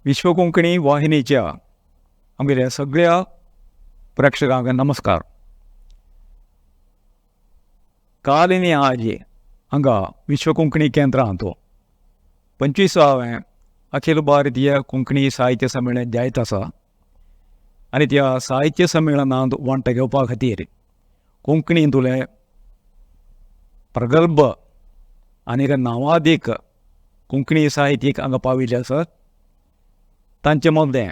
विश्व कोंकणी वाहिनीच्या आमगेल्या सगळ्या प्रेक्षकांक नमस्कार. काल आनी आज हांगा विश्व कोंकणी केंद्रांत 25वें अखिल भारतीय कोंकणी साहित्य संमेलन जायत आसा आनी त्या साहित्य संमेलनांत वांटो घेवपा खातीर कोंकणींतले प्रगल्भ आनी नांवादीक कोंकणी साहित्यीक हांगा पाविल्ले आसात. तांचे मदें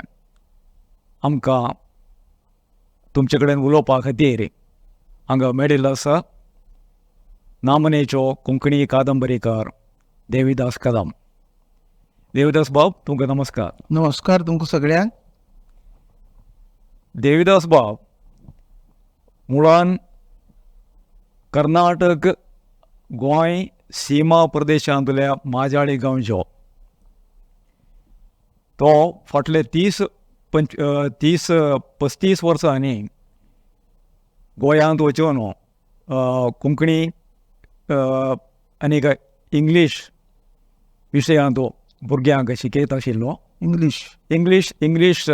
आमकां तुमचे कडेन उलोवपा खातीर हांगा मेळिल्लो आसा नामनेचो कोंकणी कादंबरीकार देविदास कदम. देविदास बाब, तुमकां नमस्कार. नमस्कार तुमकां सगळ्यांक. देविदास बाब मुळान कर्नाटक गोंय सीमा प्रदेशांतल्या माजाळी गांवचो. तो फाटले 30 35 वर्सांनी गोंयांत वचून कोंकणी आनी इंग्लीश विशयांत भुरग्यांक शिकयत आशिल्लो. इंग्लीश. इंग्लीश इंग्लीश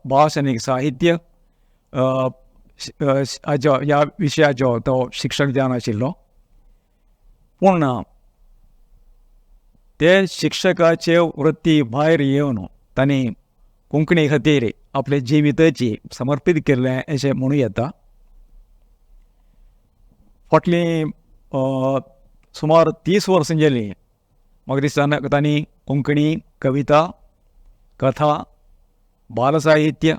भास आनी साहित्य हाजो ह्या विशयाचो तो शिक्षक जावन आशिल्लो. पूण ते शिक्षकाचे वृत्ती भायर येवन तांणी कोंकणी खातीर आपले जिविताची समर्पीत केल्लें अशें म्हणूं येता. फाटलीं सुमार 30 वर्सां जालीं म्हाका दिसता तांणी कोंकणी कविता, कथा, बालसाहित्य,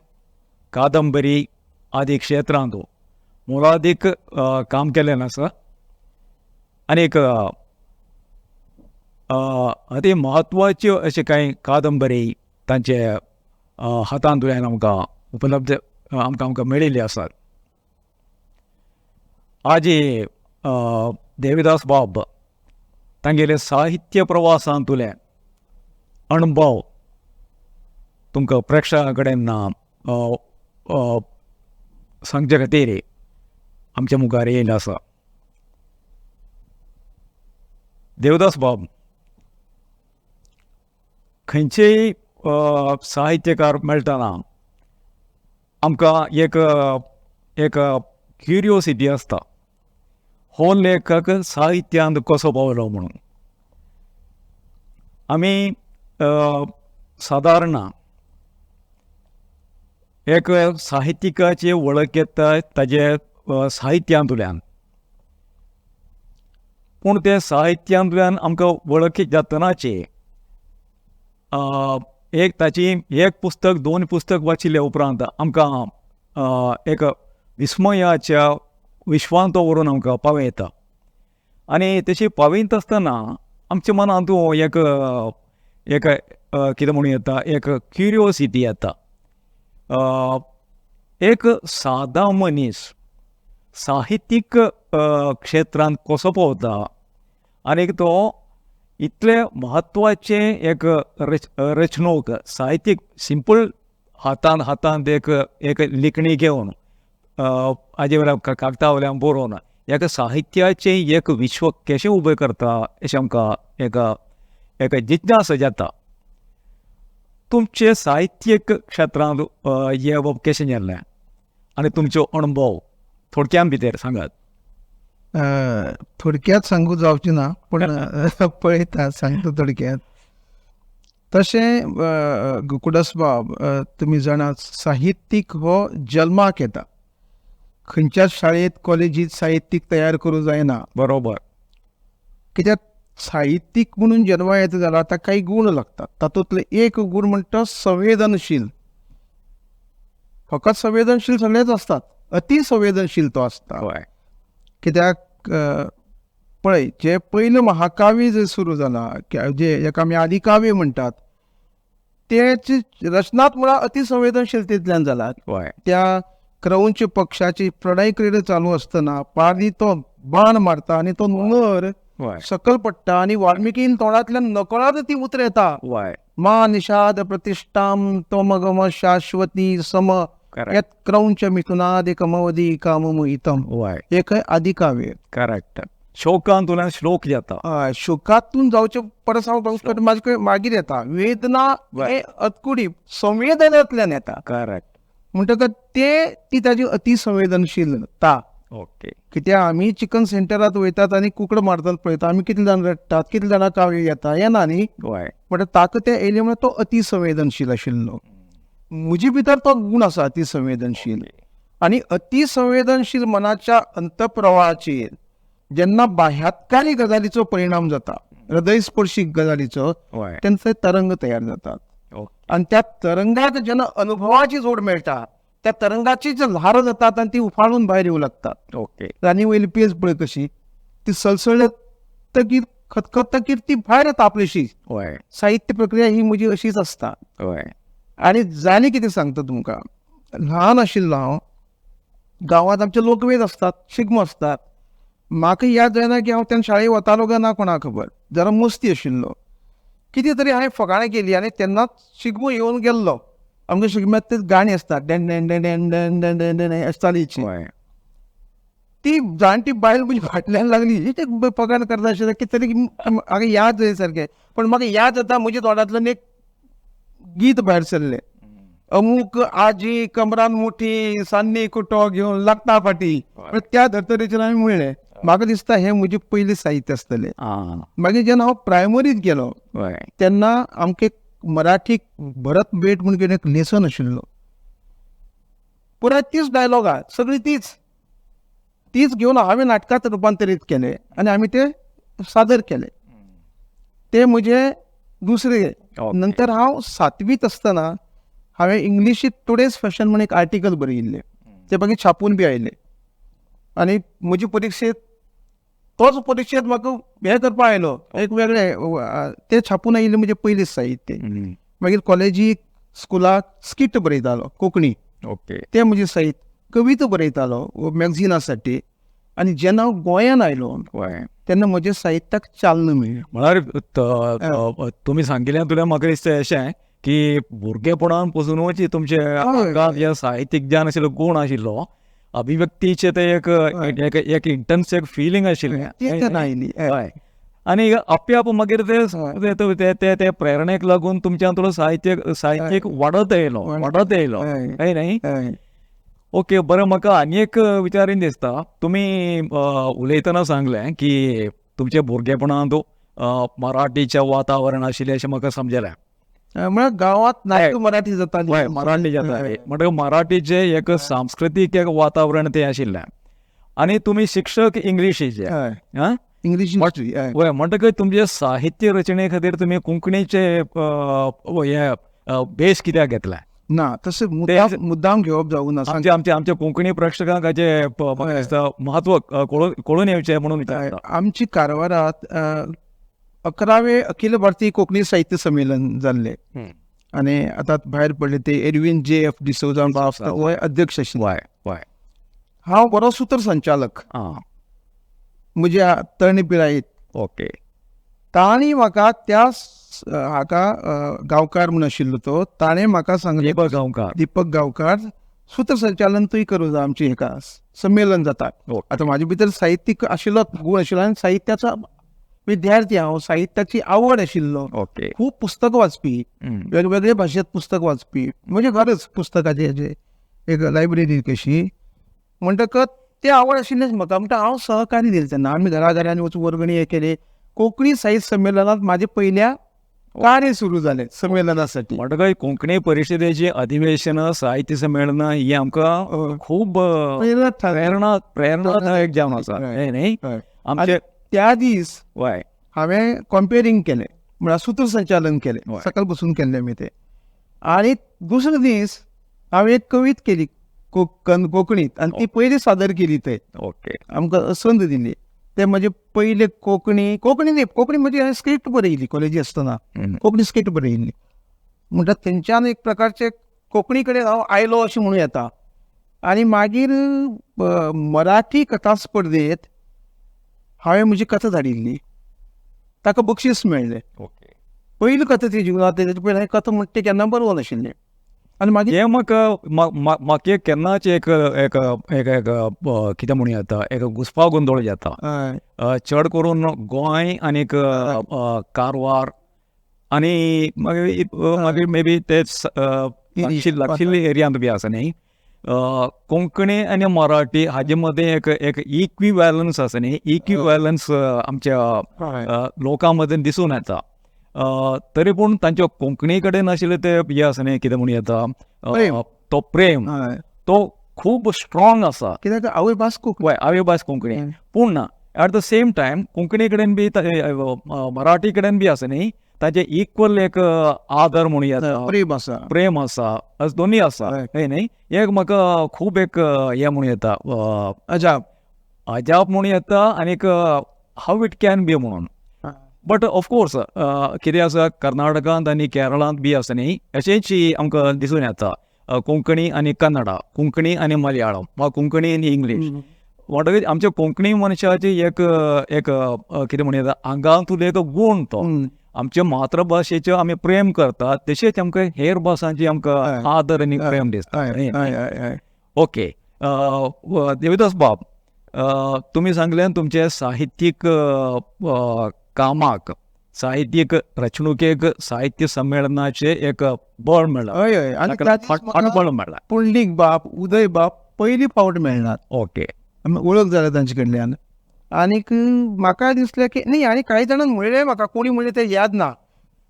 कादंबरी आदी क्षेत्रांत मोलादीक काम केल्लें आसा. आनीक अती म्हत्वाच्यो अश्यो कांय कादंबरी तांचे हातांतल्यान आमकां उपलब्ध आमकां आमकां मेळिल्ल्यो आसात. आजी देविदास बाब तांगेले साहित्य प्रवासांतले अणभव तुमकां प्रेक्षकां कडेन सांगचे खातीर आमच्या मुखार येयल्लो आसा. देवदास बाब, खंयचेय साहित्यकार मेळटना आमकां एक एक क्युरियोसिटी आसता, हो लेखक साहित्यांत कसो पावलो म्हणून. आमी सादारण एक साहित्यिकाची वळख येता ताजे साहित्यांतल्यान, पूण ते साहित्यांतल्यान आमकां वळख जातनाची एक ताची एक पुस्तक दोन पुस्तक वाचिल्ले उपरांत आमकां एक विस्मयाच्या विश्वांत व्हरून आमकां पावयता. आनी तशी पावयता आसतना आमच्या मनांत एक एक कितें म्हणूं येता, एक क्युरियोसिटी येता. एक सादा मनीस साहित्यीक क्षेत्रांत कसो पावता आनी तो इतले म्हत्वाचें एक रचणूक साहित्यीक सिंपल हातान हातांत एक एक लिखणी घेवन हाजे वयल्यान कागदा वयल्यान बरोवन एका साहित्याचें एक विश्व कशें उबें करता अशें आमकां एक एक जिज्ञासा जाता. तुमचे साहित्यीक क्षेत्रांत येवप कशें जालें आनी तुमचो अणभव थोडक्यान भितर सांगात. थोडक्यात सांगू जावचें ना, पूण पळयता सांगता थोडक्यात. तशें गोकुळदास बाब, तुमी जाणात, साहित्यीक हो जल्माक येता. खंयच्याच शाळेंत कॉलेजीत साहित्यीक तयार करूं जायना. कित्याक साहित्यीक म्हणून जल्मा येता जाल्यार ताका काही गूण लागतात. तातूंतले एक गूण म्हणटा संवेदनशील. फकत संवेदनशील सगळेच आसतात, अति संवेदनशील तो आसता. कित्याक पळय, जे पयलें महाकाव्य जे सुरू जाला, जे हेका आमी आदिकाव्य म्हणटात, तेची रचनाच म्हळ्यार अतिसंवेदनशीलतेंतल्यान जाला. त्या क्रौंच पक्षाची प्रणय क्रिडा चालू आसतना पारधी तो बाण मारता आनी तो नर सकल पडटा आनी वाल्मिकीन तोंडांतल्यान नकळत ती उतरां येता, मा निषाद प्रतिष्ठाम त्वमगम शाश्वती सम यत् क्रौंच मिथुनादिकमवदी काममुहितम. हे खंय आदिकाव्य. शोकांतल्यान श्लोक जाता. हय, शोकातून जावचे परस हांव म्हाजे कडेन मागीर येता वेदना हे अतकुडी संवेदनांतल्यान येता. करेक्ट. म्हणटकच ते ती ताजी अतिसंवेदनशीलता. ओके. कित्याक आमी चिकन सेंटरांत वयतात आनी कुकडो मारतात पळयता, आमी कितले जाण रडटात, कितले जाणां काव्य येता, येना न्ही. हय. म्हणटा ताका तें येयलें म्हणल्यार तो अतिसंवेदनशील आशिल्लो. म्हजे भितर तो गूण आसा अतिसंवेदनशील. आनी अतिसंवेदनशील मनाच्या अंतप्रवाहाचेर जेन्ना बाह्यात्कारी गजालीचो परिणाम जाता, हृदयस्पर्शी गजालीचो, तेन्ना ते तरंग तयार जातात. आनी त्या तरंगाक जेन्ना अनुभवाची जोड मेळटा, त्या तरंगाची जे ल्हारां जातात आनी ती उफाळून भायर येवं लागतात. ओके. रानी वयली पेज पळय कशी ती सळसळतकीर खतखतकीर ती भायर येता आपलीशी. हय. साहित्य प्रक्रिया ही म्हजी अशीच आसता. हय. आनी जाली कितें सांगता तुमकां, ल्हान आशिल्लो हांव, गांवांत आमचे लोकवेद आसतात, शिगमो आसतात. म्हाका याद जायना की हांव तेन्ना शाळेक वतालो काय ना कोणाक खबर, जरा मस्ती आशिल्लो. कितें तरी हांवें फकाणां केली आनी तेन्नाच शिगमो येवन गेल्लो. आमच्या शिगम्यात ते गाणी आसतात, डेन डेन डेन डेन डेन डेन डेन डेन अशें चालीची. ती जाणटी बायल म्हजी फाटल्यान लागली, ही ते फकाणां करता आशिल्लें कितें तरी म्हाका याद जाय सारकें. पण म्हाका याद जाता म्हज्या तोंडांतल्यान एक गीत भायर सरलें, अमूक आजी कमरान मुठी सान्नी कुटो घेवन लागता फाटी. त्या धर्तरेचेर हांवें म्हणलें. म्हाका दिसता हें म्हजें पयलें साहित्य आसतलें. मागीर जेन्ना हांव प्रायमरीत गेलो तेन्ना आमकां एक मराठी भरत भेट म्हूण कितें एक लेसन आशिल्लो. पुराय तीच डायलॉगां, सगळी तीच तीच घेवन हांवें नाटकांत रुपांतरीत केलें आनी आमी ते सादर केले. ते म्हजे दुसरे. नंतर हांव सातवीत आसतना हांवें इंग्लिशींत टुडेज फॅशन म्हूण एक आर्टिकल बरयिल्लें, तें मागीर छापून बी आयलें. आनी म्हजी परिक्षेंत तोच परिक्षेंत म्हाका हें करपा आयलो एक वेगळें, तें छापून आयिल्लें म्हजें पयलें साहित्य. मागीर कॉलेजीक स्कुलाक स्किट बरयतालो कोंकणी. ओके. तें म्हजें साहित्य. कविता बरयतालो मॅगझिना साठी. आनी जेन्ना हांव गोंयान आयलो तेन्ना म्हज्या साहित्याक चालना मेळ्ळी. म्हळ्यार तुमी सांगिल्ल्यान तुला म्हाका दिसता अशें की भुरगेपणान पसुनूच तुमचे आंगांत हें साहित्यीक ज्ञान आशिल्लो, गुण आशिल्लो, अभिव्यक्तीचें तें एक एक इंटन्स एक फिलींग आशिल्लें. तें आयली. हय. आनी आपयाप मागीर ते ते ते प्रेरणेक लागून तुमच्यान थोडो साहित्य साहित्यीक वाडत येयलो, वाडत येयलो. हय न्ही? ओके, बरें. म्हाका आनी एक विचारीन दिसता, तुमी उलयतना सांगलें की तुमच्या भुरगेपणांत मराठीचें वातावरण आशिल्लें अशें म्हाका समजलें. म्हळ्यार गांवांत नाटक मराठी जाताली. हय, मराठी जाताली. म्हणटकच मराठीचें एक सांस्कृतीक एक वातावरण तें आशिल्लें. आनी तुमी शिक्षक इंग्लिशीचे, आं, इंग्लिश. हय. म्हणटकच तुमचे साहित्य रचने खातीर तुमी कोंकणीचे हे बेस कित्याक घेतलें? ना, तशें मुद्दाम घेवप जावूं ना. आमचे आमच्या कोंकणी प्रेक्षकांक हाचें म्हत्व कळून येवचें म्हणून विचारता. आमची कारवारांत 11वें अखिल भारतीय कोंकणी साहित्य संमेलन जाल्लें आनी आतां भायर पडले ते एडविन जे एफ डिसोजा होय अध्यक्ष आशिल्ले. हय. हांव बरो सूत्र संचालक म्हज्या तरणे पिरायेत. ओके. तांणी म्हाका त्या हाका गांवकार म्हूण आशिल्लो तो, ताणें म्हाका सांगलें, दीपक गांवकार, दीपक गांवकार, सूत्रसंचालन तूंय करूं जाय आमचें हेका संमेलन जाता. आतां म्हाजे भितर साहित्यीक आशिल्लो गूण आशिल्लो आनी साहित्याचो विद्यार्थी हांव, साहित्याची आवड आशिल्लो. ओके. खूब पुस्तकां वाचपी, वेगवेगळे भाशेंत पुस्तक वाचपी. म्हजें घरच पुस्तकाचें एक लायब्ररी कशी. म्हणटकच तें आवड आशिल्लेंच म्हाका. म्हणटा हांव सहकारी दिलें तेन्ना. आमी घरा घरांनी वचून वर्गणी हें केली. कोंकणी साहित्य संमेलनात म्हाजें पयल्या कार्य सुरू जालें संमेलनासाठी. म्हणटकच कोंकणी परिशदेची अधिवेशनां, साहित्य संमेलनां ही आमकां खूब प्रेरणादायक जावन आसा. न्ही? आमचे त्या दीस हय हांवें कॉम्पेरींग केलें, म्हळ्यार सूत्रसंचालन केलें, सकयल बसून केल्लें आमी तें. आनी दुसरे दीस हांवें एक कविता केली कोंकणीत आनी ती पयली सादर केली थंय. ओके. आमकां संद दिली. ते म्हजे पयले कोंकणी, कोंकणी न्ही, कोंकणी म्हजी हांवें स्क्रिप्ट बरयली कॉलेजी आसतना, कोंकणी स्क्रिप्ट बरयल्ली. म्हणटा थंयच्यान एक प्रकारचे कोंकणी कडेन हांव आयलो अशें म्हणूं येता. आनी मागीर मराठी कथा स्पर्धेंत हांवें म्हजी कथा धाडिल्ली, ताका बक्षीस मेळ्ळें. ओके. पयली कथा ती जिवनांत, तेजे पयलीं हांवें कथा म्हणटा ती केन्ना बरोवंक नाशिल्ली. आनी मागीर हें म्हाका म्हाका केन्नाच एक एक एक एक कितें म्हणूं येता, एक घुस्पा गोंदळ जाता. चड करून गोंय आनीक कारवार आनी मागीर मागीर मे बी ते लागशिल्ले एरियांत बी आसा न्ही, कोंकणी आनी मराठी हाजे मदें एक एक इक्विवेलन्स आसा न्ही, इक्विवेलन्स आमच्या लोकां मदें दिसून येता. तरी पूण तांच्या कोंकणी कडेन आशिल्ले ते हे आसा न्ही, कितें म्हणूं येता, तो प्रेम तो खूब स्ट्रॉंग आसा. कित्याक आवय भास कोंकणी. हय, आवय भास कोंकणी. पूण ना eight the same time Konkani कडेन बी मराठी कडेन बी आसा न्ही ताजे इक्वल एक आदर म्हणूं येता, प्रेम आसा, प्रेम आसा, अशें दोनूय आसा. हय न्ही, एक म्हाका खूब एक हें म्हणूं येता, अजाप अजाप म्हणूं येता आनीक how it can be म्हणून. बट ऑफकोर्स कितें आसा, कर्नाटकांत आनी केरळांत बी आसा न्ही अशेंच आमकां दिसून येता, कोंकणी आनी कन्नडा, कोंकणी आनी मलयाळम वा कोंकणी आनी इंग्लीश. म्हणटकीच आमच्या कोंकणी मनशाची एक एक कितें म्हणूं येता, आंगांतलो एक गूण तो. आमच्या मातृभाशेचो आमी प्रेम करतात तशेंच आमकां हेर भासांची आमकां आदर आनी प्रेम दिसता. ओके देविदास बाब, तुमी सांगलें तुमचे साहित्यीक कामाक, साहित्यीक रचणुकेक साहित्य संमेलनाचें एक बळ मेळ्ळां. हय हय, आनी फाटबळ मेळ्ळां. पुंडलीक बाब, उदय बाब पयली फावट मेळनात. ओके, वळख जाल्या तांचे कडल्यान. आनीक म्हाका दिसलें की न्ही, आनी कांय जाणांक म्हणलें म्हाका, कोणी म्हणलें तें याद ना,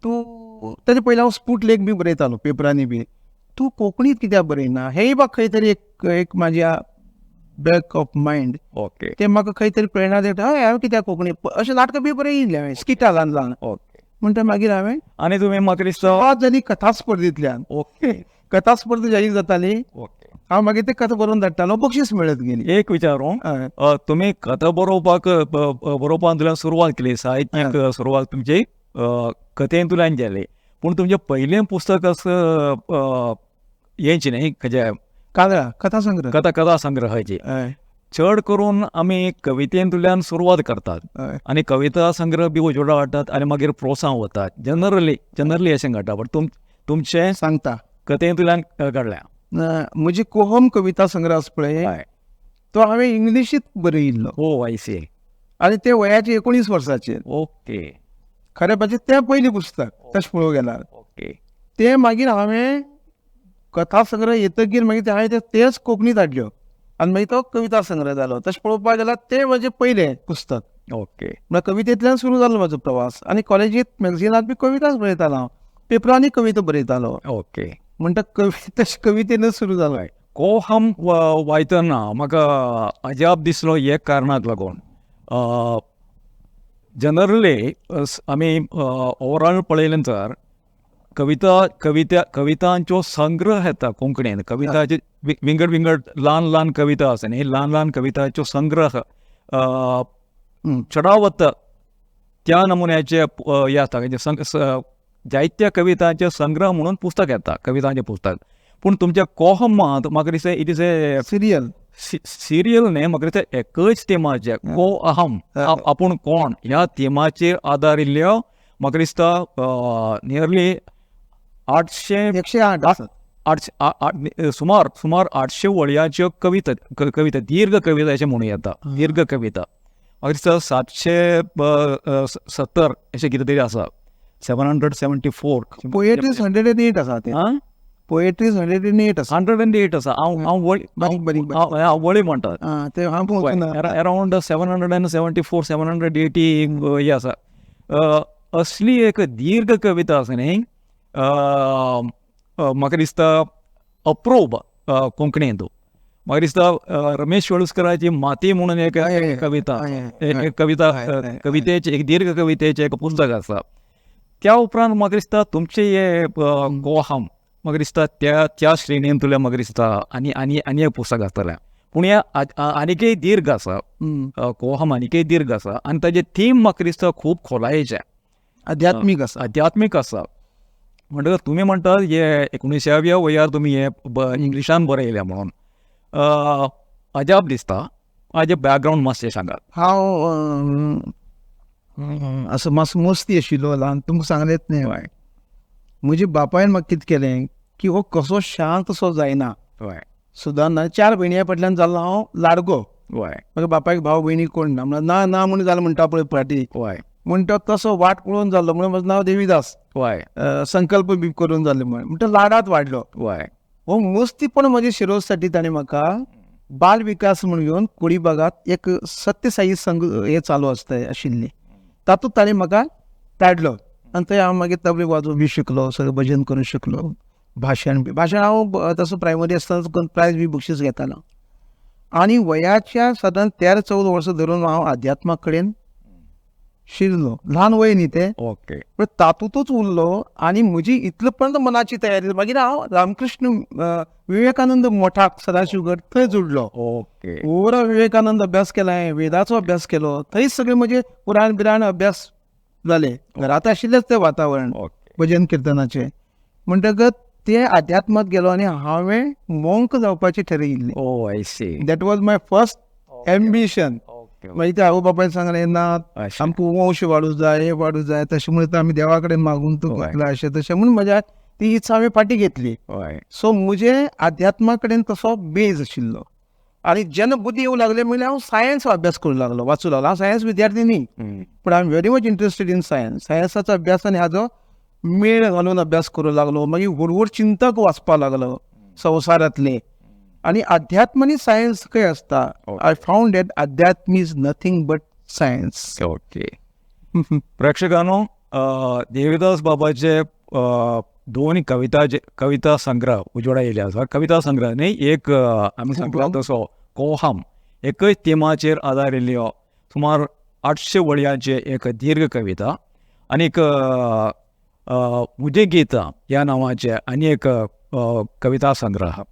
तूं ताजे पयलीं हांव स्फूट लेख बी बरयतालो पेपरांनी बी, तूं कोंकणींत कित्याक बरयना, हेंय बा खंय तरी एक एक म्हाज्या बॅक ऑफ मायंड. ओके, तें म्हाका खंय तरी प्रेरणा दिता, हय हांवें कित्याक कोंकणी अशें नाटकां बी बरयिल्लें हांवें, स्किटां ल्हान ल्हान. ओके, म्हणटा मागीर हांवें आनी तुमी म्हाका दिसता सुरवात जाली कथा स्पर्धेंतल्यान. ओके, कथा स्पर्धा जाहीर जाताली. ओके, हांव मागीर ते कथा बरोवन धाडटालो, बक्षीस मेळत गेली. एक विचारूं, तुमी कथा बरोवपाक बरोवपांतल्यान सुरवात केली, साहित्यीक सुरवात तुमची कथेंतल्यान जाली, पूण तुमचें पयलें पुस्तक असं हेंच न्ही, खंयचें कांदळा कथा संग्रह, कथा कथा संग्रहाची. चड करून आमी कवितेंतल्यान सुरवात करतात आनी कविता संग्रह बी उजवाडा हाडटात आनी मागीर प्रोसांव वतात, जनरली जनरली अशें घडटा. बट तुमचें सांगता कथेंतल्यान घडल्या. म्हजी कोहम कविता संग्रह आसा पळय, तो हांवें इंग्लिशींत बरयिल्लो. ओ I C. आनी ते वयाचे 19 वर्साचेर. ओके, खरें म्हणजे तें पयलें पुस्तक तशें पळोवंक गेल्यार. ओके, तें मागीर हांवें कथा संग्रह येतकीर मागीर हांवें तेच कोंकणींत हाडल्यो आनी मागीर तो कविता संग्रह जालो. तशें पळोवपाक गेल्यार तें म्हजें पयलें पुस्तक. ओके, म्हळ्यार कवितेंतल्यान सुरू जालो म्हजो प्रवास. आनी कॉलेजींत मॅगझिनांत बी कविताच बरयतालो हांव, पेपरांनी कविता बरयतालो. ओके, म्हणटा तशें कवितेनच सुरू जालो. कोहम वायतना म्हाका अजाप दिसलो एक कारणाक लागून. जनरली आमी ओवरऑल पळयलें तर कविता कविता कवितांच्यो संग्रह येता कोंकणीन, कविताचे विंगड विंगड ल्हान ल्हान कविता आसा न्ही, ल्हान ल्हान कवितांच्यो संग्रह चडावत त्या नमुन्याचे हे आसता, जायत्या कवितांचे संग्रह म्हणून पुस्तक येता, कवितांचें पुस्तक. पूण तुमच्या कोहमांत म्हाका दिसता it is a serial, serial न्ही, म्हाका दिसता एकच थिमाचेर, को अहम, आपूण कोण ह्या थिमाचेर आदारिल्ल्यो म्हाका दिसता नियरली 800 108 आठशे सुमार सुमार 800 वळयांच्यो कविता, कविता, दीर्घ कविता अशें म्हणूं येता, दीर्घ कविता म्हाका दिसता 770 अशें कितें तरी आसा, 774. पोएट्रीज 108 आसा तें. पोएट्रीज 108 आसा, 108 आसा. हांव हांव वळी हांव वळी म्हणटा, तें हांव अरावंड 774 780 हें आसा. असली एक दीर्घ कविता आसा न्ही, म्हाका दिसता अप्रूप कोंकणींत. म्हाका दिसता रमेश वेळुस्कराची माती म्हणून एक कविता, एक कविता कवितेचें एक दीर्घ कवितेचें एक पुस्तक आसा. त्या उपरांत म्हाका दिसता तुमचें हें कोहम म्हाका दिसता त्या त्या श्रेणींतलें म्हाका दिसता आनी आनी आनी एक पुस्तक आसतलें. पूण हें आनीकय दीर्घ आसा, कोहम आनीकय दीर्घ आसा आनी ताजें थीम म्हाका दिसता खूब खोलायेचें, आध्यात्मीक आसा, आध्यात्मीक आसा. म्हणटकच तुमी म्हणटात हे 19व्या वयार तुमी हें इंग्लिशान बरयलें म्हणून अजाप दिसता. हाजें बॅकग्रावंड मातशें सांगात. हांव असो मातसो मस्ती आशिल्लो ल्हान, तुमकां सांगलेंच न्ही. म्हज्या बापायन म्हाका कितें केलें, की हो कसो शांत सो जायना. हय. सुदारना. चार भयणी फाटल्यान जाल्लो हांव लाडको. हय. म्हाका बापायक भाव भयणी कोण ना, म्हणल्यार ना ना म्हूण जालें म्हणटा पळय फाटीं. हय. म्हण तो तसो वाट पळोवन जाल्लो, म्हणून म्हजें नांव देवीदास. हय. संकल्प बी करून जालें म्हण म्हणटा लाडात वाडलो. हय. हो मस्तीपण म्हजे शिरोजसाठी ताणें म्हाका बाल विकास म्हूण घेवन कोडीबागांत एक सत्यसाई संघ हे चालू आसता आशिल्ली, तातूंत ताणें म्हाका धाडलो आनी थंय हांव मागीर तबले वाजोवंक बी शिकलो, सगळें भजन करूंक शिकलो, भाशण बी. भाशण हांव तसो प्रायमरी आसतना प्रायज बी बक्षीस घेतालो. आनी वयाच्या सादारण 13-14 वर्सां धरून हांव अध्यात्मा कडेन शिरलो. ल्हान वय न्ही तें. ओके. पण तातूंतच उरलो आनी म्हजी इतले पर्यंत मनाची तयारी. मागीर हांव रामकृष्ण विवेकानंद मठाक सदाशिवगड थंय जुडलो. ओके. पुरो विवेकानंद अभ्यास केला हांवें, वेदाचो अभ्यास केलो, थंयच सगळे म्हजे पुराण बिराण अभ्यास जाले. घरांत आशिल्लेच तें वातावरण भजन किर्तनाचें. म्हणटकच ते अध्यात्मात गेलो आनी हांवें मोंक जावपाचें ठरयिल्लें. Oh, I see. That was my first ambition. मागीर ते आवय बापायन सांगलें ना, आमकां वंश वाडूं जाय, हें वाडूं जाय, तशें म्हणून आमी देवा कडेन मागून तूं घेतला अशें तशें म्हणून म्हज्या ती इत्सा हांवें फाटीं घेतली. सो म्हजें अध्यात्मा कडेन तसो बेज आशिल्लो. आनी जेन्ना बुद्दी येवंक लागली म्हणल्यार हांव सायन्स अभ्यास करूंक लागलो, वाचूंक लागलो. हांव सायन्स विद्यार्थी न्ही, पूण I am very much interested in science. सायन्साचो अभ्यास आनी हाजो मेळ घालून अभ्यास करूंक लागलो. मागीर व्हड व्हड चिंतक वाचपाक लागलो संवसारांतले. आनी अध्यात्म आनी सायन्स खंय आसता, I found that अध्यात्म is nothing but science. Okay. प्रेक्षकांनो, Devidas बाबाचे दोन कविता संग्रह उजवाडा येयले आसा. कविता संग्रह न्ही, एक आमी सांगला तसो कोहम एकच थिमाचेर आदारिल्ल्यो सुमार 800 वळयांचे एक दीर्घ कविता, आनीक म्हजें गीत ह्या नांवाचें आनी एक कविता संग्रह.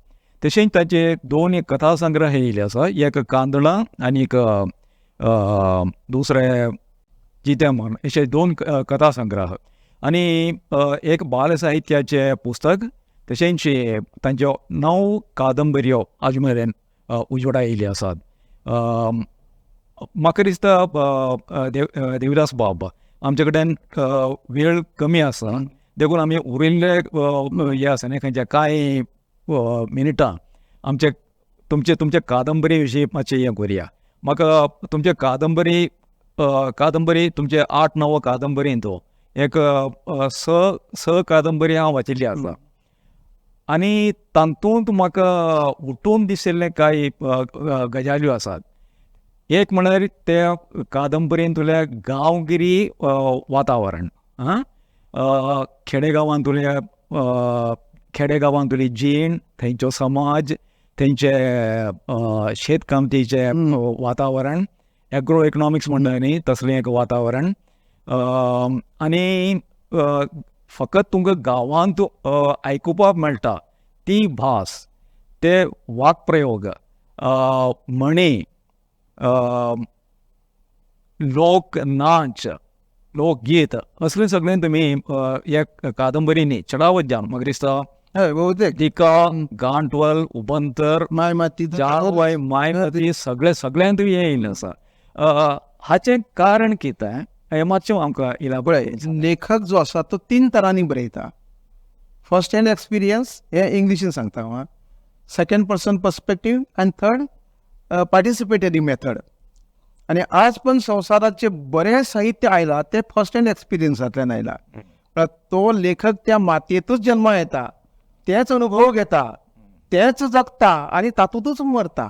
तशेंच ताचे दोन कथा संग्रह येयले आसा, एक कांदळां आनीक दुसरें जितें म्हण, अशे दोन कथा संग्रह. आनी एक बाल साहित्याचें पुस्तक, तशेंच तांच्यो 9 कादंबऱ्यो आज मेरेन उजवाडा येयल्यो आसात. म्हाका दिसता देवदास बाब, आमचे कडेन वेळ कमी आसा, देखून आमी उरिल्ले हे आसा न्ही खंयच्या कांय मिनटां आमचे तुमचे तुमचे कादंबरी विशीं मातशें हें करुया. म्हाका तुमचे कादंबरी कादंबरी तुमचे 8-9 कादंबरींत एक 6 कादंबरी हांव वाचिल्ली आसा आनी तातूंत म्हाका उठून दिशिल्ले कांय गजाल्यो आसात. एक म्हळ्यार त्या कादंबरींतल्या गांवगिरी वातावरण, आं, खेडेगांवांतल्या खेडेगांवांतली जीण, थंयचो समाज, थंयचे शेतकामतीचें वातावरण, एग्रो इकनॉमिक्स म्हणटा न्ही तसलें एक वातावरण. आनी फकत तुमकां गांवांत आयकुपाक मेळटा ती भास, ते वाक्प्रयोग, म्हणी, लोक नाच, लोकगीत असलें सगळें तुमी ह्या कादंबरींनी चडावत जावन म्हाका दिसता हय बहुतेक दिका, गांठवल, उबंतर, मायमाती, जावय, मायमाती, सगळें सगळ्यांत हें येयलें आसा. हाचें कारण कितें हें मातशें आमकां पळय, लेखक जो आसा तो 3 तरांनी बरयता. फर्स्ट हँड एक्सपिरियन्स हें इंग्लिशीन सांगता हांव, सेकंड पर्सन पर्सपेक्टीव आनी थर्ड पार्टिसिपेटरी मेथड. आनी आज पण संवसाराचे बरें साहित्य आयलां तें फर्स्ट हँड एक्सपिरियन्सांतल्यान आयलां. तो लेखक त्या मातयेंतूच जल्मा येता, तेच अनुभव घेता, तेच जगता आनी तातूंतच मरता.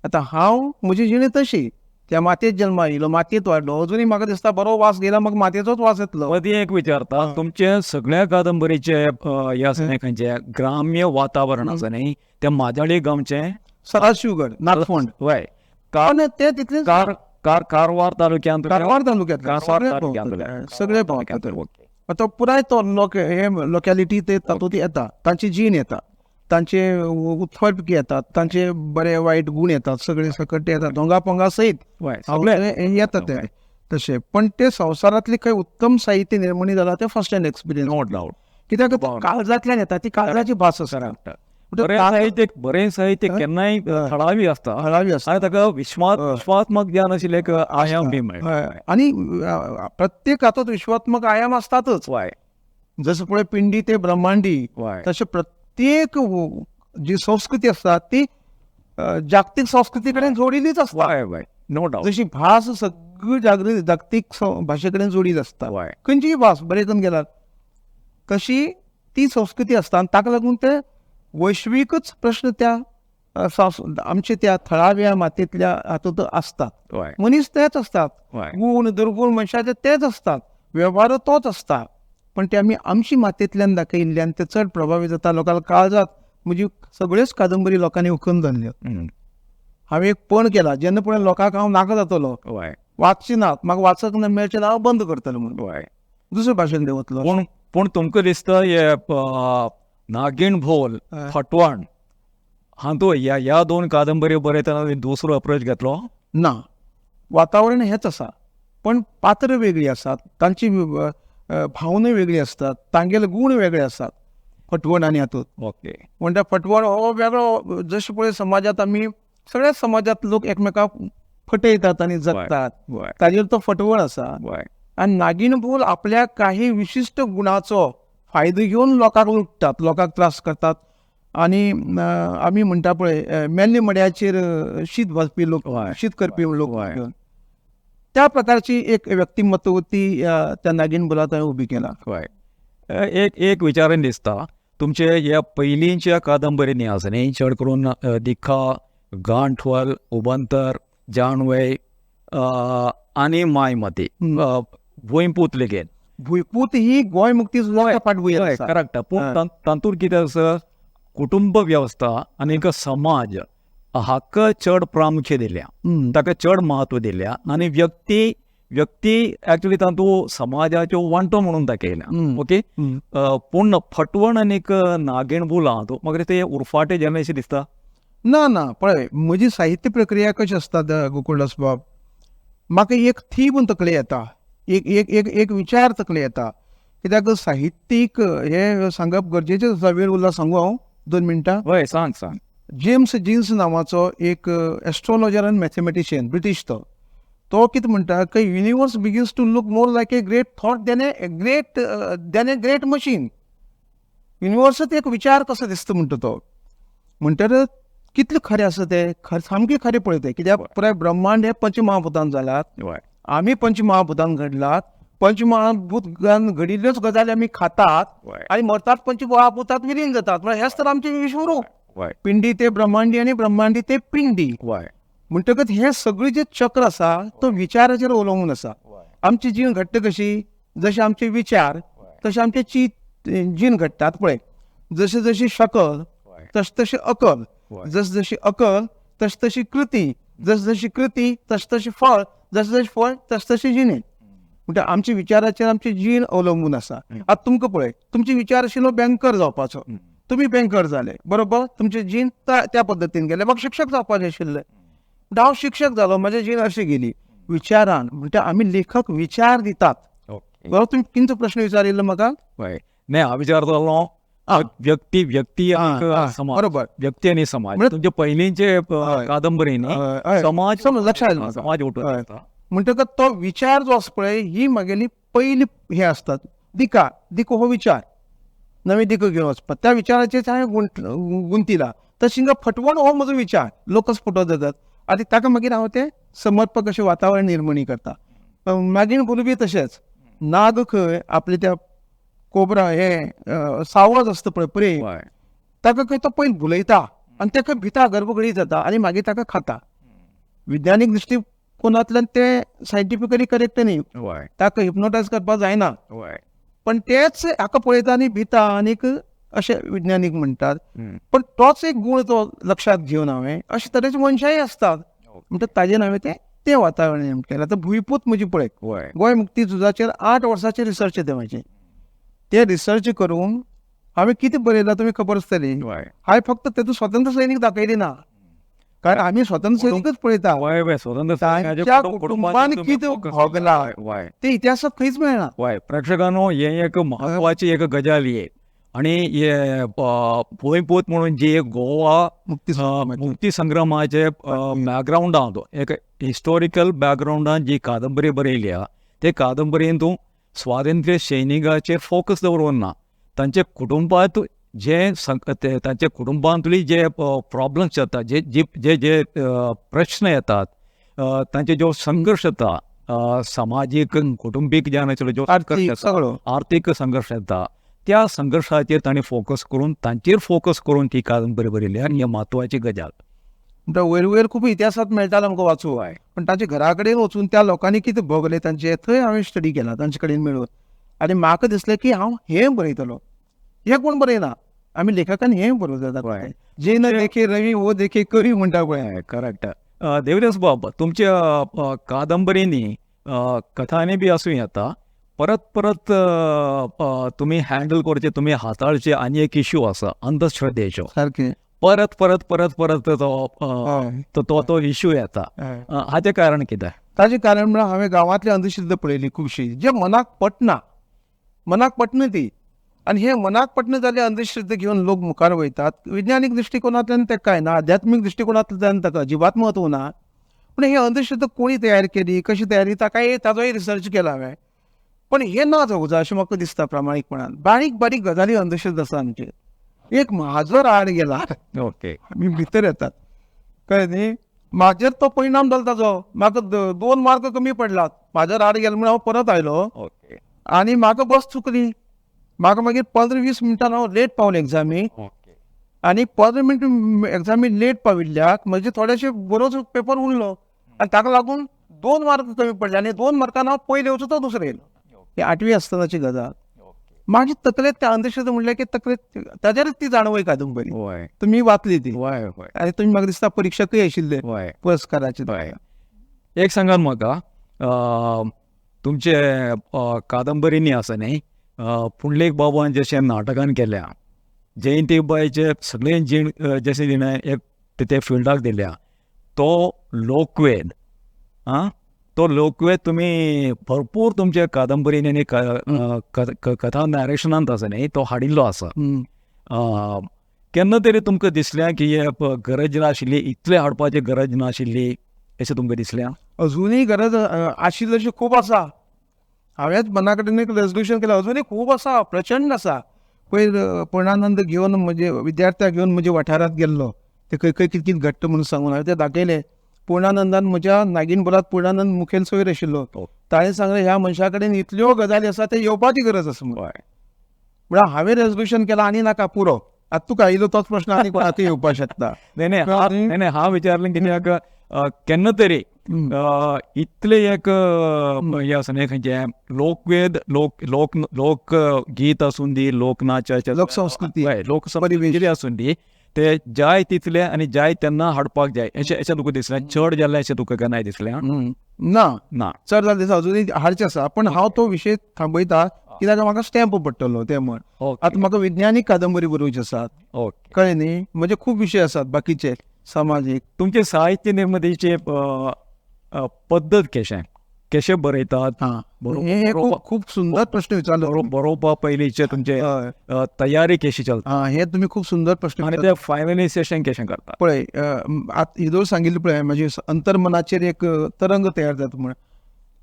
आतां हांव म्हजी जिणी तशी, त्या मातयेंत जल्मा येयलो, मातयेंत वाडलो, अजुनूय म्हाका दिसता बरो वास गेला म्हाका मातयेचोच वास येतलो. मदीं एक विचारता, तुमचे सगळ्या कादंबरीचे हे आसा न्ही खंयचें ग्राम्य वातावरण आसा न्ही, तें माजाळी गांवचें सदाशिवगड, नागफोंड. हय, तें तितलें कारवार तालुक्यांत, कारवार तालुक्यांत सगळे भोंवतात. आतां पुराय तो हे लोकेलिटी ते तातूंत येता, तांची जीण येता, तांचे उत्फर्क येतात, तांचे बरे वायट गूण येतात, सगळे सकट येतात, दोंगा पोंगा सयत येता ते तशें. पण ते संवसारांतले खंय उत्तम साहित्य निर्मणी जाला ते first hand experience, no doubt. कित्याक काळजांतल्यान येता, ती काळजाची भास आसा. बरें साहित्य केन्नाय थळावी आसता, थळावी आसता आनी ताका विश्वात्मक ज्ञान आशिल्लें एक आयाम बी मेळटा. आनी प्रत्येक हातूंत विश्वात्मक आयाम आसतातच. जसं पळय पिंडी ते ब्रह्मांडी, तशें प्रत्येक जी संस्कृती आसता ती जागतीक संस्कृती कडेन जोडिल्लीच आसता. हय हय, नो डावट. जशी भास सगळी जागृत जागतीक भाशे कडेन जोडीत आसता, खंयचीय भास बरें करून गेल्यार तशी ती संस्कृती आसता. आनी ताका लागून ते वैश्वीकच प्रश्न त्या आमच्या त्या थळाव्या मातयेंतल्या हातूंत आसतात. मनीस तेच आसतात, गुण दुर्गुण मनशाचे तेच आसतात, वेव्हार तोच आसता, पण ते आमी आमची मातयेंतल्यान दाखयिल्ल्यान ते चड प्रभावी जाता. लोकांक काळजात म्हजी सगळ्योच कादंबरी लोकांनी उखून धरल्यो. हांवें एक पण केला, जेन्ना पळय लोकांक हांव नाका जातलो, वाचचे नात, म्हाका वाचक ना मेळचें ना, हांव बंद करतलो म्हणून दुसरे भाशेन देंवतलो. पूण पूण तुमकां दिसता हे नागीण भोल, फटवण हातूंत ह्या ह्या दोन कादंबरी बरयतना दुसरो अप्रोच घेतलो ना? वातावरण हेंच आसा, पण पात्र वेगळी आसात, तांची भावना वेगळी आसतात, तांगेले गूण वेगळे आसात. फटवण आनी हातूंत म्हणटा फटवण हो वेगळो. जशें पळय समाजांत आमी सगळ्या समाजांत लोक एकमेकाक फटयतात आनी जगतात, ताजेर तो फटवण आसा. आनी नागीण भोल आपल्या काही विशिश्ट गुणाचो फायदो घेवन लोकांक लुट्टात, लोकांक त्रास करतात. आनी आमी म्हणटा पळय मेल्ले मड्याचेर शीत भाजपी लोक, शीत करपी लोक, त्या प्रकारची एक व्यक्तिमत्व ती त्या नागीण भोलांत हांवें उबी केला. हय, एक एक विचारान दिसता तुमचे ह्या पयलींच्या कादंबरींनी आसा न्ही, चड करून दिखा, गांठवल, उबंतर, जाणवय आनी मायमती, भुंयपूत लेगीत. भुंयपूत ही गोंय मुक्ती झुजाच्या फाटभूंयेर आसा. करेक्ट. पूण तातूंत कितें आसा, कुटुंब वेवस्था आनी एक समाज हाका चड प्रामुख्य दिल्या, ताका चड म्हत्व दिल्या, आनी व्यक्ती व्यक्ती एक्चुली तातूंत समाजाच्यो वांटो म्हणून दाखयल्या. ओके. पूण फटवण आनी एक नागीण भूल आहा तो मागीर ते उरफाटें जालें अशें दिसता. ना ना, पळय म्हजी साहित्य प्रक्रिया कशी आसता गोकुळदास बाब, म्हाका एक थीम तकले येता, एक एक एक एक विचार तकले येता. कित्याक साहित्यीक हें सांगप गरजेचें आसा. वेळ उरला सांगू हांव 2 मिनटां? हय, सांग सांग. जेम्स जीन्स नांवाचो एक एस्ट्रोलॉजर आनी मॅथमॅटिशियन, ब्रिटीश, तो तो कितें म्हणटा की universe begins to look more like a great thought than a great machine. युनिवर्सांत एक विचार कसो दिसता म्हणटा तो. म्हणटकच कितलें खरें आसा तें, सामकें खरें पळय तें. कित्याक पुराय ब्रह्मांड हें पंचमहाभूतान जालात, आमी पंचमहाभूतान घडलात, पंचमहाभूतान घडिल्ल्योच गजाली आमी खातात आनी मरतात पंचमहाभूतात विलीन जातात. म्हळ्यार हेंच तर आमचें विश्वरूप. पिंडी ते ब्रह्मांडी आनी ब्रह्मांडी ते पिंडी. म्हणटकच हें सगळें जें चक्र आसा तो विचाराचेर अवलंबून आसा. आमची जीण घडटा कशी, जशे आमचे विचार तशें आमचे जीण घडटात. पळय जशें जशी शकल तशें तशें अकल, जस जशी अकल तशी तशी कृती, जस जशी कृती तशें तशें फळ, जशें जशें फळ तशें तशें जिणें. म्हणटा आमच्या विचाराचेर आमची जीण अवलंबून आसा. आतां तुमकां पळय, तुमचे विचार आशिल्लो बँकर जावपाचो, तुमी बँकर जाले, बरोबर, तुमची जीण त्या पद्दतीन गेले. म्हाका शिक्षक जावपाचें आशिल्लें, हांव शिक्षक जालो, म्हजी जीण अशी गेली विचारान. म्हणटा आमी लेखक विचार दितात. बरोबर. तुमी कितें प्रश्न विचारिल्लो म्हाका? हय, नाही हांव विचारतालो व्यक्ती व्यक्ती समाज, बरोबर, व्यक्ती आनी समाज. तुमचे पयलींचे कादंबरीन समाज लक्षात समाज उठून म्हणटकच तो विचार जो आसा पळय ही म्हगेली पयली हें आसता. दिका, दिको हो विचार, नवी दिको घेवन वचपाक, त्या विचाराचेर हांवें गुंतिला. तशें फटवण हो म्हजो विचार, लोकच फटोवप जातात आनी ताका मागीर हांव तें समर्पक अशें वातावरण निर्मणी करता. मागीर बी तशेंच नाग खंय आपले त्या कोबरा हे सावज आसता पळय प्रेम, ताका खंय तो पयलीं भुलयता आनी ताका भिता, गर्भगळी जाता आनी मागीर ताका खाता. विज्ञानीक दृश्टिकोनांतल्यान तें सायंटिफिकली करेक्ट न्ही, ताका हिप्नोटायज करपाक जायना, पण तेच हाका पळयता आनी भिता आनीक अशें विज्ञानीक म्हणटात. पण तोच एक गूण तो लक्षांत घेवन हांवें अशे तरेचे मनशांय आसतात म्हणटा ताजेर हांवें तें तें वातावरण निर्माण केलें. आतां भुंयपूत म्हजी पळय, गोंय मुक्ती झुजाचेर 8 वर्सांचेर रिसर्च तें म्हाजें. ते रिसर्च करून हांवें कितें बरयलां तुमी खबर आसतली. हांवें फक्त तेतूंत स्वतंत्र सैनीक दाखयली ना, कारण आमी स्वतंत्र सैनिकच पळयता, तांच्या कुटुंबान कितें भोगलां तें इतिहासांत खंयच मेळना. हय प्रेक्षकांनो, हें एक म्हत्वाची एक गजाल ही. आनी हे भुंयपूत म्हणून जी एक गोवा मुक्ती संग्रामाचे बॅकग्रावंडान एक हिस्टोरिकल बॅकग्रावंडान जी कादंबरी बरयली आहा, ते कादंबरीन तूं स्वातंत्र्य सैनिकाचेर फोकस दवरून ना, तांचे कुटुंबांत जे तांच्या कुटुंबांतली जे प्रॉब्लम्स येता, जे जे जे जे प्रश्न येतात, तांचे जो संघर्श येता, समाजीक कुटुंबीक जे आशिल्लो जो संघर्श येता, आर्थीक संघर्श येता, त्या संघर्शाचेर तांणी फोकस करून तांचेर फोकस करून ती कादंबरी बरयली आनी ही म्हत्वाची गजाल. म्हणटा वयर वयर खूब इतिहासांत मेळटालो आमकां वाचूंक, पण तांच्या घरा कडेन वचून त्या लोकांनी कितें भोगलें तांचे थंय हांवें स्टडी केला तांचे कडेन मेळून, आनी म्हाका दिसलें की हांव हें बरयतलो, हें कोण बरयना, आमी लेखकान हें बरोवं जाता. जे न देखे रवी वो देखे कवी म्हणटा पळय. करेक्ट. देवदास बाब, तुमच्या कादंबरींनी कथांनी बी आसूं येता, परत परत तुमी हँडल करचे, तुमी हाताळचे आनी एक इश्यू आसा अंधश्रद्धेचो. सारकें. परत परत परत परत तो तो तो इश्यू येता. हाचें कारण कितें? ताचें कारण म्हळ्यार हांवें गांवांतली अंधश्रद्धा पळयली खुबशी, जे मनाक पटना, मनाक पटना ती, आनी हे मनाक पटना जाल्ली अंधश्रद्धा घेवन लोक मुखार वयतात. विज्ञानीक दृश्टिकोनांतल्यान तें कांय ना, आध्यात्मीक दृश्टिकोनांतल्यान ताका अजिबात म्हत्व ना, पूण ही अंधश्रद्धा कोणी तयार केली, कशी तयार, ताकाय ताजोय रिसर्च केला हांवें. पण हें ना जावूं जाय अशें म्हाका दिसता प्रामाणीकपणान. बारीक बारीक गजाली अंधश्रद्धा आसा आमचे. एक माजर आड गेला, ओके, आमी भितर येतात, कळ्ळें न्ही, म्हाजेर तो परिणाम जालो ताजो, म्हाका 2 मार्क कमी पडलात, माजर आड गेलो म्हूण हांव परत आयलो, ओके, आनी म्हाका बस चुकली, म्हाका मागीर 15-20 मिनटां हांव लेट पावलो एग्जामीक, आनी 15 मिनटां एग्जामी लेट पाविल्ल्याक म्हजे थोडेशे बरोच पेपर उरलो आनी ताका लागून 2 मार्क कमी पडले आनी 2 मार्कान हांव पयले वचूं तो दुसरे येयलो. ही 8वी आसतनाची गजाल. मागीर तकलेंत त्या अंधश्रद्धा म्हणल्यार की तकलेंत ताजेरच ती जाणवय कादंबरी तुमी वाचली ती, आनी तुमी म्हाका दिसता परिक्षकय आशिल्ले पुरस्काराचे. एक सांगात म्हाका, तुमचे कादंबरींनी आसा न्ही, पुंडलीक बाबान जशें नाटकान केल्या, जयंतीबायचे सगळें जीण जशें तिणें एक ते फिल्डाक दिल्या, तो लोकवेद, आं, तो लोकवेद तुमी भरपूर तुमच्या कादंबरींनी आनी कथा नॅरेशनांत आसा न्ही, तो हाडिल्लो आसा. केन्ना तरी तुमकां दिसलें की हे गरज नाशिल्ली, इतलें हाडपाची गरज नाशिल्ली अशें तुमकां दिसलें? अजुनूय गरज आशिल्ली अशी खूब आसा. हांवेंच मना कडेन एक रेजोल्युशन केलें, अजुनूय खूब आसा, प्रचंड आसा. पयर पूर्णानंद घेवन म्हजे विद्यार्थ्याक घेवन म्हज्या वाठारांत गेल्लो, ते खंय खंय कितें कितें घडटा म्हणून सांगून हांवें तें दाखयलें. पूर्णानंदान म्हज्या नागिनबुलात पूर्णानंद मुखेल सोयर आशिल्लो, ताणें सांगलें ह्या मनशा कडेन इतल्यो गजाली आसा, ते येवपाची गरज आसा म्हणून. म्हळ्यार हांवें रेजोल्युशन केलां आनी नाका पुरो, आतां तुका आयिल्लो तोच प्रश्न आनी कोणाकूय येवपाक शकता. न्ही न्ही, हांव विचारलें कित्याक केन्ना तरी इतलें एक हें आसा न्ही, खंयचें लोकवेद, लोक लोक लोक गीत आसूं दी, लोकनाचाचे, लोकसंस्कृती, लोकसंस्कृती आसूं दी, ते जाय तितले आनी जाय तेन्ना हाडपाक जाय अशें अशें तुका दिसलें? चड जाल्लें अशें तुका केन्नाय दिसलें? ना ना, चड जालें दिसता, अजुनूय हाडचें आसा, पण हांव तो विशय थांबयता कित्याक म्हाका स्टॅम्प पडटलो तें म्हण. आतां म्हाका विज्ञानीक कादंबरी बरोवची आसात, कळ्ळें न्ही, म्हजे खूब विशय आसात बाकीचे समाजीक. तुमचे साहित्य निर्मितीचे पद्दत कशें कशें बरयतात? हे खूब सुंदर प्रश्न विचारलो. बरोवपा पयलींचे तुमचे तयारी कशी चलता? हे तुमी खूब सुंदर प्रश्न आनी ते फायनलायझेशन कशें करता? पळय, आतां येदोळ सांगिल्लें पळय, म्हजे अंतर्मनाचेर एक तरंग तयार जाता म्हण.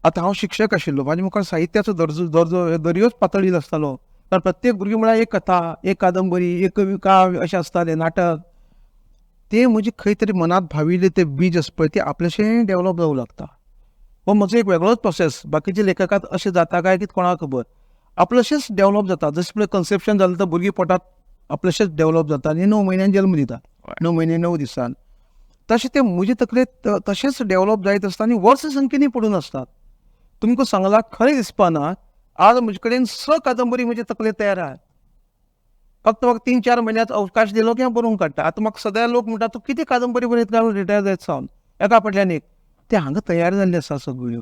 आतां हांव शिक्षक आशिल्लो, म्हाजे मुखार साहित्याचो दर्जो दर्जो दर्योच पातळील आसतालो, कारण प्रत्येक भुरगीं म्हळ्यार एक कथा, एक कादंबरी, एक कवी काव्य अशें आसतालें, नाटक. ते म्हजे खंय तरी मनांत भाविल्ले ते बीज आसा पळय, ते आपलेशें डेवलप जावं लागता. हो म्हजो एक वेगळोच प्रोसेस, बाकीच्या लेखकांत अशें जाता काय कितें कोणाक खबर, आपलेशेंच डेवलप जाता. जशें पळय कन्सेप्शन जालें तर भुरगीं पोटांत आपलेशेंच डेवलप जाता आनी 9 म्हयन्यान जल्म दिता, 9 म्हयने 9 दिसान. तशें तें म्हजे तकलेंत तशेंच डेवलप जायत आसता आनी वर्स संख्येनी पडून आसतात. तुमकां सांगलां खरें दिसपाना, आज म्हजे कडेन 6 कादंबरी म्हजे तकलेंत तयार आहा. फक्त म्हाका 3-4 म्हयन्याचो अवकाश दिलो की हांव बरोवंक काडटा. आतां म्हाका सदां लोक म्हणटा तूं कितें कादंबरी बरयता काय रिटायर जायत सावन, एका फाटल्यान एक. ते हांगा तयार जाल्ले आसा सगळ्यो,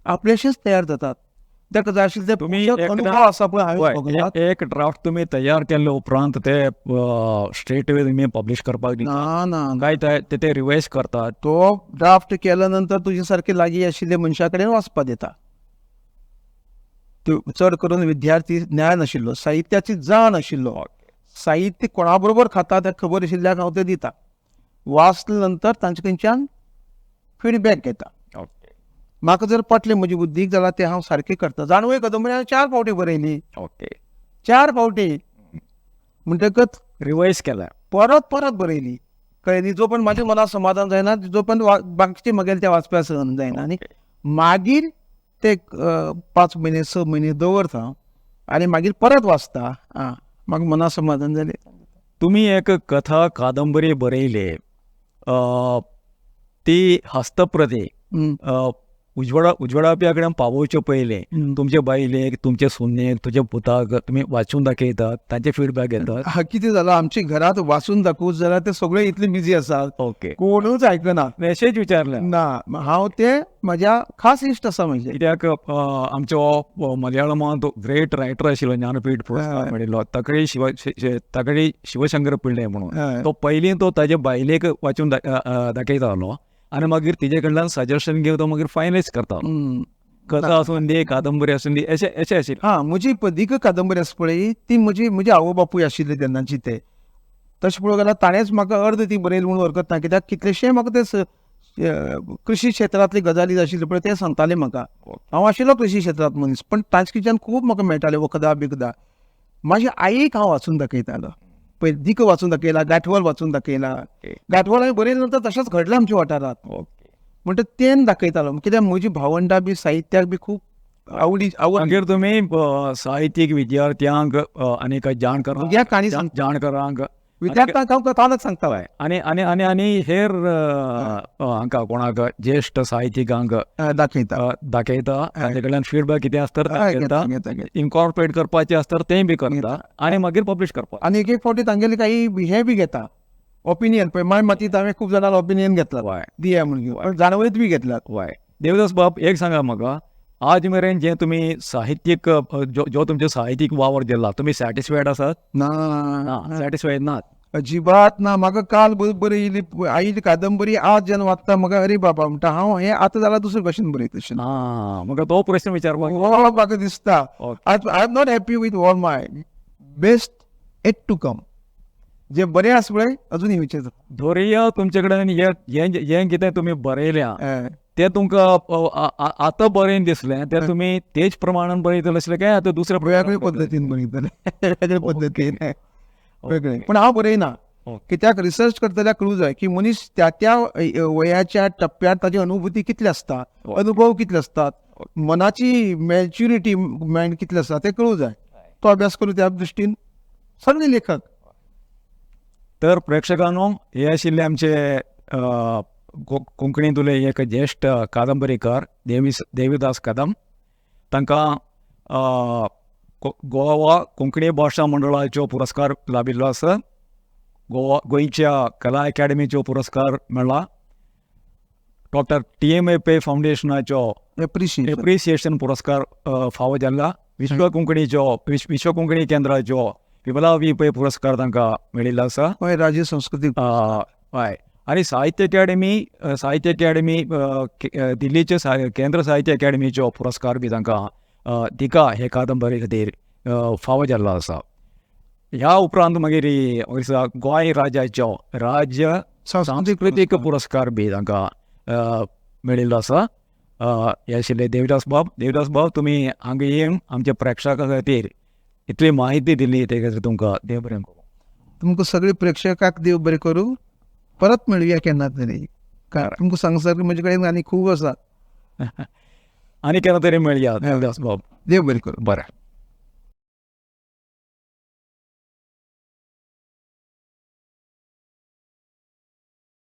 आपलेशेच तयार जातात. ताका जाय आशिल्ले तुमी अनुभव आसा पळय हांवें. एक ड्राफ्ट तुमी तयार केल्ले उपरांत ते स्ट्रेट वे तुमी पब्लिश करपाक ना ना काय ते रिवायज करतात? तो ड्राफ्ट केल्या नंतर तुजे सारके लागीं आशिल्ले मनशा कडेन वाचपा दिता. चड करून विद्यार्थी ज्ञान आशिल्लो, साहित्याची जाण आशिल्लो, साहित्य कोणा बरोबर खाता तें खबर आशिल्ल्याक हांव तें दिता. वाचले नंतर तांचे कडच्यान फिडबॅक घेता. म्हाका जर पटलें म्हजी बुद्दीक जाल्यार तें हांव सारकें करता. जाणवय कादंबरी हांवें 4 फावटी बरयली. ओके. 4 फावटी म्हणटकच रिवायज केला, परत परत बरयली. कळ्ळें न्ही? जो पण म्हाज्या मनाक समाधान जायना, जो पण बाकीचे म्हगेले त्या वाचप्या सहन जायना. आनी मागीर ते 5 म्हयने 6 म्हयने दवरता आनी मागीर परत वाचता. आं, म्हाका मनाक समाधान जालें. तुमी एक कथा कादंबरी बरयली, ती हस्तप्रती उजवाडावप्या कडेन पावोवचे पयलीं तुमचे बायलेक, तुमचे सुनेक, तुमच्या पुताक तुमी वाचून दाखयतात, तांचे फिडबॅक घेतात? हा, कितें जालां, आमच्या घरांत वाचून दाखोवच जाल्यार ते सगळे इतले बिजी आसात, ओके, कोणूच आयकना. मेसेज विचारलें ना, हांव ते म्हज्या खास इश्ट आसा म्हजे. कित्याक आमचो मलयाळमांत ग्रेट रायटर आशिल्लो, ज्ञानपीठ पुरस्कार मेळिल्लो, तकळी शिवशंकर पिल्ले म्हणून, तो पयलीं तो ताजे बायलेक वाचून दाखयतालो आनी मागीर तिजे कडल्यान सजेशन घेवन तो मागीर फायनलायज करता. कथा आसून दी, कादंबरी आसून दी, अशें अशें आशिल्लें. हां, म्हजी दीर्घ कादंबरी आसा पळय, ती म्हजी म्हजी आवय बापूय आशिल्ले तेन्नाची. ते तशें पळोवंक गेल्यार ताणेंच म्हाका अर्द ती बरयली म्हणून हरकत ना, कित्याक कितलेशे म्हाका ते कृशी क्षेत्रांतली गजाली आशिल्ल्यो पळय ते सांगताले म्हाका. हांव आशिल्लो कृशी क्षेत्रांत मनीस, पण तांचे कडच्यान खूब म्हाका मेळटाले वखदां बिखदां. म्हाज्या आईक हांव वाचून दाखयतालो, पळय दीक वाचून दाखयला, गांठवल वाचून दाखयला. गांठवल हांवें बरयले नंतर तशेंच घडलें आमच्या वाठारांत, म्हणटा तेन दाखयतालो. कित्याक म्हजी भावंडां बी साहित्याक बी खूब आवडी आवड. मागीर तुमी साहित्यीक विद्यार्थ्यांक आनी काय जाणकारांक, जाणकारांक, विद्यार्थ्यांक हांव कथानक सांगता. आनी आनी आनी आनी हेर हांकां कोणाक ज्येश्ठ साहित्यिकांक दाखयता दाखयता, तांचे कडल्यान फिडबॅक कितें आसता घेता, इनकॉर्पोरेट करपाचें आसता तें बी करता आनी मागीर पब्लिश करपाक. आनी एक एक फावटी तांगेले काही हें बी घेता ओपिनियन. पळय माय मातीत हांवें खूब जाणांक ओपिनियन घेतला, दिया म्हणून, जाणवयत बी घेतला. वय देवदास बाब, एक सांगा म्हाका, आज मेरेन जे तुमी साहित्यीक जो तुमचो साहित्यीक वावर दिला, तुमी सॅटिस्फायड आसात? ना, सॅटिस्फायड नात अजिबात ना. म्हाका काल बरयली आयली कादंबरी, आज जेन्ना वाचता म्हाका अरे बाबा म्हणटा हांव हें आतां जाल्यार दुसरे भशेन बरयता तशें. आं, म्हाका तो प्रश्न विचारपाक म्हाका दिसता. I am not happy with all my best yet to come. जे बरें आसा पळय अजून येवचें. धोरया तुमचे कडेन हें कितें तुमी बरयल्या तें तुमकां आतां बरें दिसलें, तें तुमी तेच प्रमाणान बरयतले आसलें काय आतां दुसऱ्या वेगळे पद्दतीन बरयतले? वेगळे पद्दतीन, वेगळे. पूण हांव बरयना, कित्याक रिसर्च करतल्याक कळूं जाय की मनीस त्या त्या वयाच्या टप्प्यार ताची अनुभूती कितली आसता, अनुभव कितले आसतात, मनाची मॅच्युरिटी मायंड कितले आसता तें कळूं जाय. तो अभ्यास करूं त्या दृश्टीन सगळे लेखक. तर प्रेक्षकांनो, हे आशिल्ले आमचे कोंकणींतले एक ज्येश्ठ कादंबरीकार देवीदास कदम. तांकां गोवा कोंकणी भाशा मंडळाचो पुरस्कार लाभिल्लो आसा, गोंयच्या कला अकादमीचो पुरस्कार मेळ्ळा, डॉक्टर TMA Pai फावंडेशनाचो एप्रिसिएशन पुरस्कार फावो जाला, विश्व कोंकणी केंद्राचो विमला वी पै पुरस्कार तांकां मेळिल्लो आसा, राज्य संस्कृतीक. हय. आनी साहित्य अकादमी दिल्लीचे केंद्र साहित्य अकादमीचो पुरस्कार बी तांकां दिका हे कादंबरी खातीर फावो जाल्लो आसा. ह्या उपरांत मागीर गोंय राज्याचो राज्य सांस्कृतीक पुरस्कार बी तांकां मेळिल्लो आसा. हे आशिल्ले देवदास बाब. देवदास बाब, तुमी हांगा येवन आमच्या प्रेक्षकां खातीर इतली म्हायती दिली ते खातीर तुमकां देव बरें करूं. तुमकां सगळे प्रेक्षकांक देव बरें करूं. परत मेळुया केन्ना तरी. तुमकां सांगसारकें म्हजे कडेन आनी खूब आसा. आनी केन्ना तरी मेळया देवदास बाब. देव बरें करूं. बरें.